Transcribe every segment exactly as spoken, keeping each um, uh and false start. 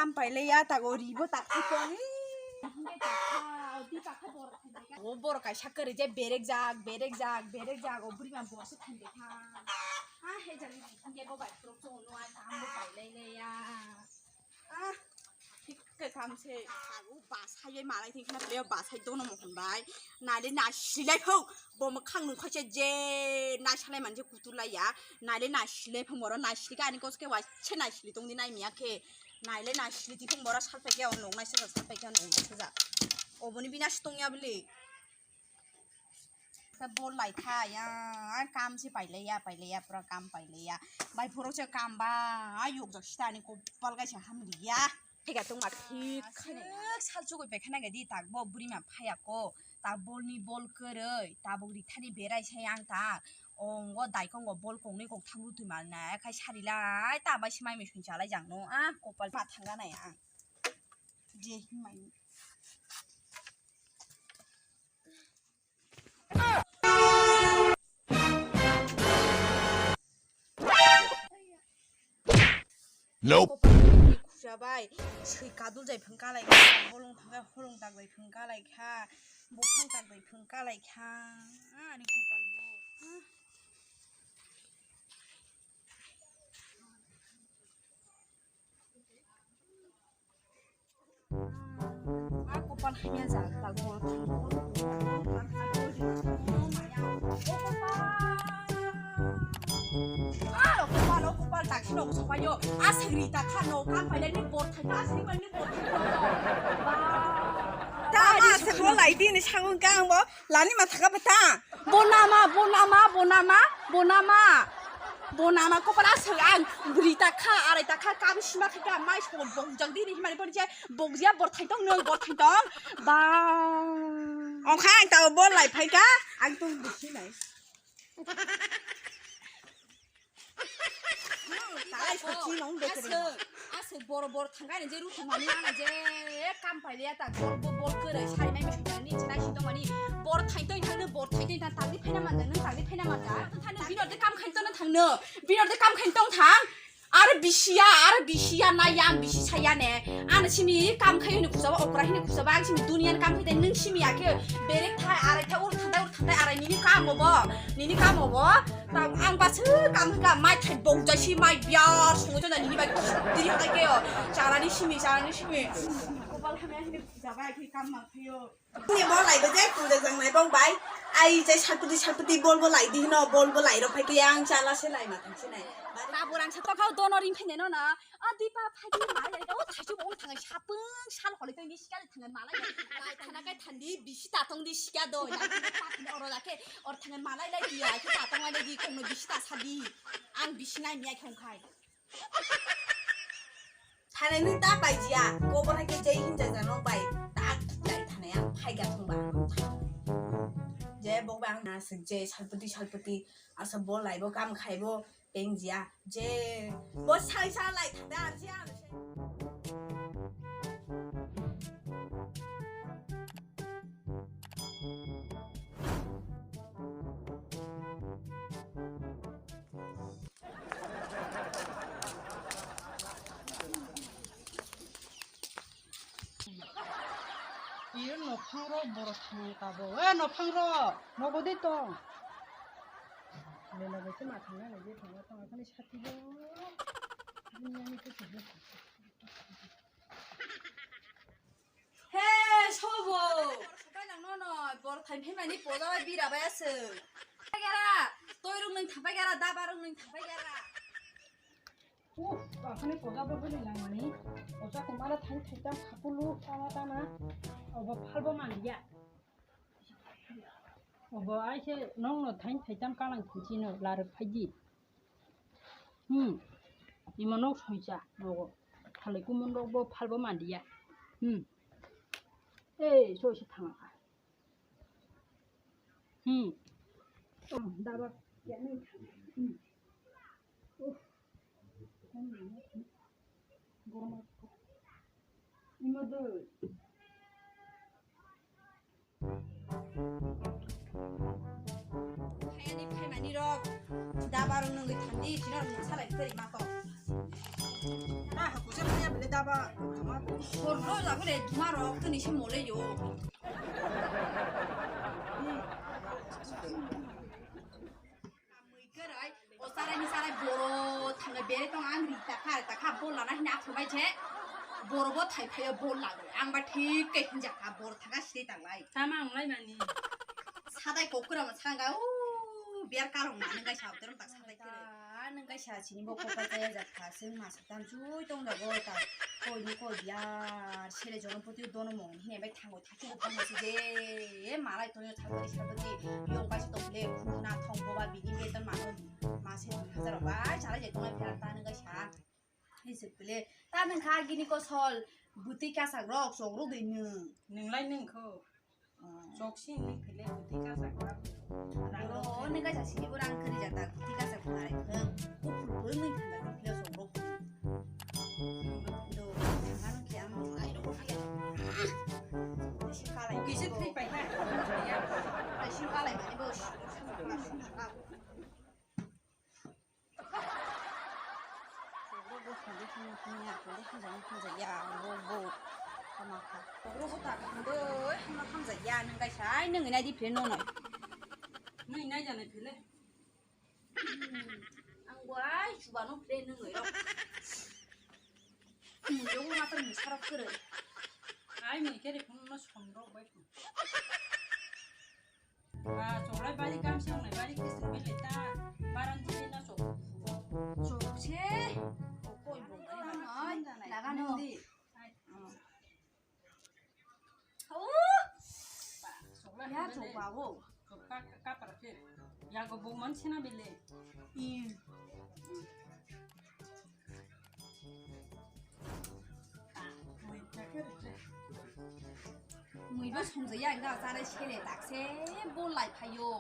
Kam pailaiya, tago ribo tak khe tong. O borok kaisa kwrwi je berek jak, berek jak, berek jak, o bwrwi ma borok se thangwi kha. Ah, he jani hingke bo bai phuruk chong no ai, kam bo pailaiya. Ah, thik khe kam se. Tago basai bai malai thik na pleo basai dono mohon bai. Naile na silai phau, bo mwkhang nungkha se je na salai man je kutu laiya. Naile na silai phau moro na sili ka ani kos ke wai se na sili tong di nai miya khe. Naile na sili ti phung bora salpai khe o nok naisajak, salpai khe o nok naisajak. Oboni bina si tongya bwle. Khe bol lai kha ya, a kam se pailaiya, pailaiya, pura kam pailaiya. Bai phoro se kam ba, a yokjak sita ani kopal kaisa hamliya. Thega tongma thik khaina ya. Sal chugui pai khana gadi tak bo bwrwi ma phaya ko. Ta bolni bol kwrwi, tabuk rithani berai sai ang ta. Ongo daikongo bol kongnwi kokthang rutwi malna, khai sarilai ta bai se mai mising chalai jang no. Ah, kopal ma thangna nai ang. Je himai. Nope. Khusa bai swi kadul jai phung kalai kha, bolong thangkai holong tak jai phung kalai kha, buphang tak jai phung kalai kha. Ah, ani kopal bo. Ah. Ma kopal hamya jak, tak bol thang bol, bol thang bol, bol thang bol, maya, o kopal. Ah, o kopal, o kopal, tak sino ko sopayo. Aswk ri ta kha no, kam pailai ni bor thang, aswk ri ni bor thang. Ta ma aswk bol lai di ni sango kang bo. Lani ma thaka bata. Bonama, bonama, bonama, bonama. Bonama kopal aswk ang bwrwi ta kha, arai ta kha, kam sima kha kha, mai songol bongjak di ni himani boni je bogjiya borthai tong nung, borthai tong. Ba. Ongkha ang tao bol lai phai kha, ang tong bisi nai. Talai sachi nong de kere. Aswk, aswk bor bor thangkai je ruthumani ana je kam pailiya ta bor bor bor kere sari mai misi ni chinai sintong mani bor thaitoi thangno bor thaitoi thang tangni phaina manja nung tangni phaina manja thangno bino de kam khain tong thangno bino de kam khain tong thang. Are bisiya, are bisiya na yang bisi saya ne. Ana simi kam khai hini khusaba okra hini khusaba ang simi duniya ni kam khai nung simi ya khe berek thai arai thai ur thantai ur thantai arai nini kam obo nini kam obo. Tang ang basa kam kha mai thai bong jai si mai biar sungo jona nini bai diri hai ke o. Chalani simi chalani simi. Kopal hamya hini jabai ki kam ma khayo. Ni bol lai bajai puja jang lai bong bai. Ai jai salputi salputi bol bol lai di no bol bol lai rok phai ke ang chala se lai ma tang se nai. Taburang sa tokhao dono ring phai no na. A dipa phai di mai lai o thaichu bong thang sapung sal holi tang ni sikali thang malai. Lai thana kai thandi bisi tatong di sika do. Lai thana pat oro lake or thang malai lai di ai tatong lai di kono bisi ta sadi. Ang bisi nai miya khong khai. Thane nung ta pai jia, kobor hai ke jai hinja jano bai, tak jai thane ang phai ga thung ba. Je bok ba ang na sik je salpati salpati, asa bo lai bo kam khai bo teng jia, je bo sai sa lai thanda ar jia. Iyo nophang rok borok thangwi tabo. Eh, nophang rok, nogo de tong. Lela bai se ma thangna nai je thangna tong, akhani sati bo. Dunia ni khe sabo. He, sobo. Sopai nang nono, bor thaim phimani poda bai bira bai aswk. Thapai gara, toi rung nung thapai gara, daba rung nung thapai gara. Uh, akhani poda bo bini langmani. Oja kumara thain thaitam khakulu tama tama. Obo phalbo manliya. Obo aise nongno thain thaitam kalang khuchino larwk phaidi. Hmm. Imo nok soisa nogo. Thalai kumun rok bo phalbo manliya. Hmm. Ei, soisa thangkha. Hmm. Oh, daba. Hmm. Uff. Imo doi. Hayani phaimani rok, daba rok nungwi thangdi, chini rok nungsa lai kwrwi ma kok. Na ha kusa kaya bele daba. Porno la bele duma rok tini se mole yo. Mui kerai, o sarai ni sarai boro thangwi bere tong ang ri takha, takha bol lana hini aphuru bai je. Boro bo thai phaio bol lagwi. Ang ba thik khe hinjakha boro thangkha side tanglai. Tama ang lai mani. Sadai kok kwrwngma sanga, o, biar karong na nang kaisa abdorong tak sadai kwrwi. Ta nang kaisa chini bo kok chaya jak kha, chwng masa tam chui tong jago ta. Koi ni koi biar sele jono poti dono mong hine bai thango thakhe ko tamo si je. E malai tong yo thang kari sa poti. Yong kaisa tong le khuna thong bo ba bini beton mano mase dui hajar bai chalai jai tong lai phera ta nang kaisa. Hei se pele ta nang kha gini ko sol bwtwi kasak rok chok rok de nung. Nung lai nung kho. Chok si ni phile bwtwi kasak ba. Oro ni kaisa sini bo rang kari jata bwtwi kasak ba ai. Kuphur bo ni thanda ni phile sok rok. Do thangano khe ang ai rok phile. Sing kalai. Kisa thai pai ha. Sing kalai mani bo. Bo bo khande khande khande ya khande khande khande ya bo bo kama kha. Bo bo ta khande khande khande ya nang kai sai nang nai di pheno nai. Nai nai jana phele. Ang wai chuba no phele nang nai. Yo ma ta ni sarap kere. Ai mai kere phone no som rok bai. Ba, choklai bari gamsa wngnai bari khe song belai ta. Baran jili na chok. Chok se. Koi bo. Laga nang di. Oh. Ya chok ba wo. Chok ka ka para khe. Ya go bo man sena bele. I. Mui bo songjakya wngkha, charai sele dakse bo lai phaio.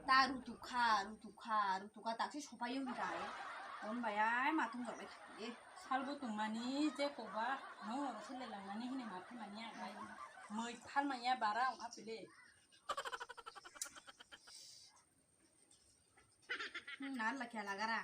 Ta rutukha, rutukha, rutukha dakse sopaio hwnkhai. Hwn bai ai ma tongjabai kha. Salbo tongmani je kokba nong oro sele langnani hwnwi ma phaimani ang ai. Mui phalmanya bara wngkha pile. Hmm, nal lakya lagara.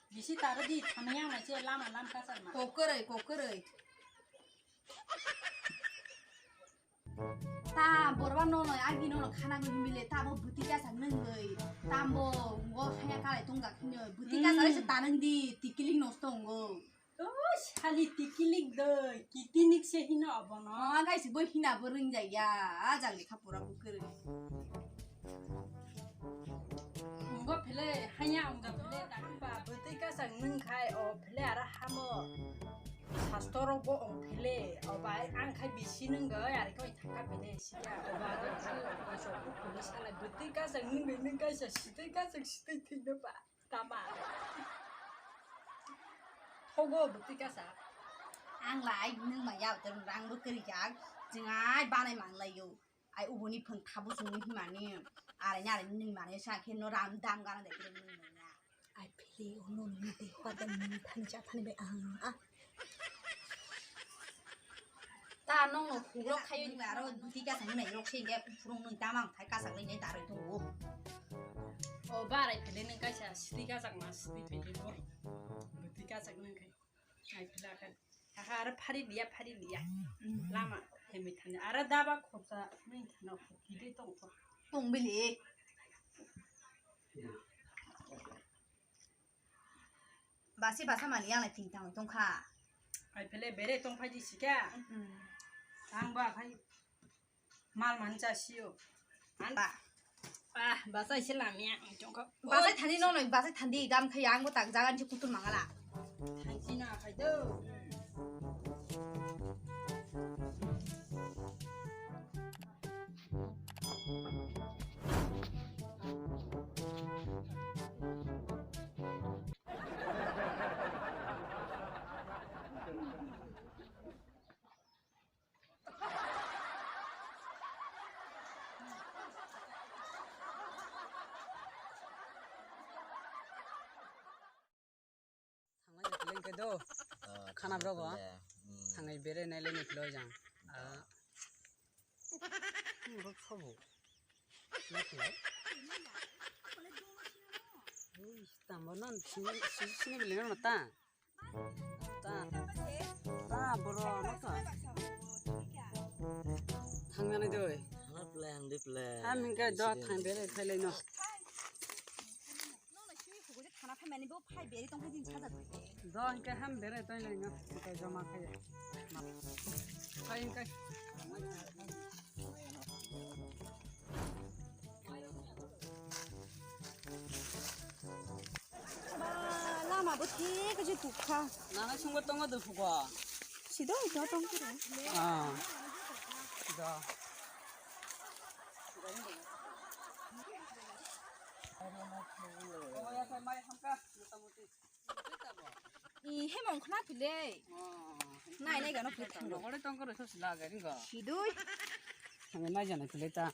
Bisi taro di, thamiya ma se lama lam kasar ma. Kokoroi, kokoroi. Ta borba nono, agi nono khana gwi mile, ta bo bwtwi kasak nungwi. Tambo ngo haya kalai tongjak hino. Bwtwi kasak se tanang di, tikiling nosto ngo. Oh, sali tikilik doi, kitinik se hino abono. Oh, guys, bo hina bo ringjaya, ah, jang lekha pura bo kwrwi. Ngo phele, hanya ang ga phele, takba, bwtwi kasang nung khai, o phele ara hamo. Sastoro bo ong phele, o bai ang khai bisi nung ga, ari koi thaka phele, siya, o baro chu, o so ku phele sana, bwtwi kasang nung nung kaisa, sitwi kasang sitwi thik ba. Tama. Thogo bwtwi kasa. Ang lai nung ma yao te rang bo kwrwi jak. Jwng ai banai man lai yo. Ai uboni phang thabu sung ni himani. Arai ni arai ni mani sa khe no ram dam gana de kre nung manya. Ai phili ono ni de hwa de nung thani cha thani be ang a. Ta nong no khuglo khayo ni aro bwtwi kasa nung nai rok se ge phurung nung tamang thai kasa lai nai daroi tongo. O barai phele nung kaisa sitwi kasa ma sitwi phele bo. Bwtwi kasa nung kai. Ai phela kha. Aha aro phari liya phari liya. Lama hemi thani aro daba khopsa nung thano khopki de tong to. Tong bili. Basi basa mani yang lai ting tang tong kha. Ai phele bere tong phai di sika. Ang ba khai mal man cha sio. An ba. Ah, basa ise lamia tong kha. Basa thani no no basa thandi gam khai ang bo tak jagan chi kutul mangala. Thang chi na khai do. Thanglai naikhe do. Khana brogo. Thangai bere nailai naikhe jang. Rok sobo. Naikhe. Ui, tamo non sini sini beli non ta. Ta. Ta boro no ta. Thangna ni doi. Hana plan di plan. Ham hingke do thang bere khailai no. Nono sui hugo je thana phaimani bo phai beri tong phai din saja. Do hingke ham bere tong lai no. Hingke joma khai. Khai hingke. Ba, lama bo thik je tukha. Nana sungbo tongo do hugo. Sido do tong kuro. Ah. Do. Ihe mong khna pile. Nai nai gano pile thang. Nogore tong koro sos la gari go. Sidui. Thang nai jana pile ta.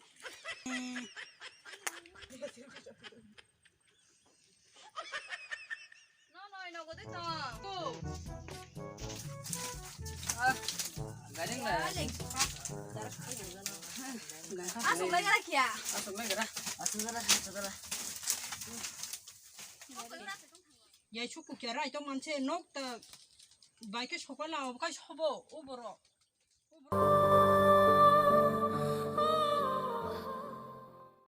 No no ino gode to. Ah, gari ngai. Asuk lai gara kia. Asuk lai gara. Asuk gara, asuk gara. Yai chukku kya rai tong manse nok ta bai ke sokala obo kai sobo o borok.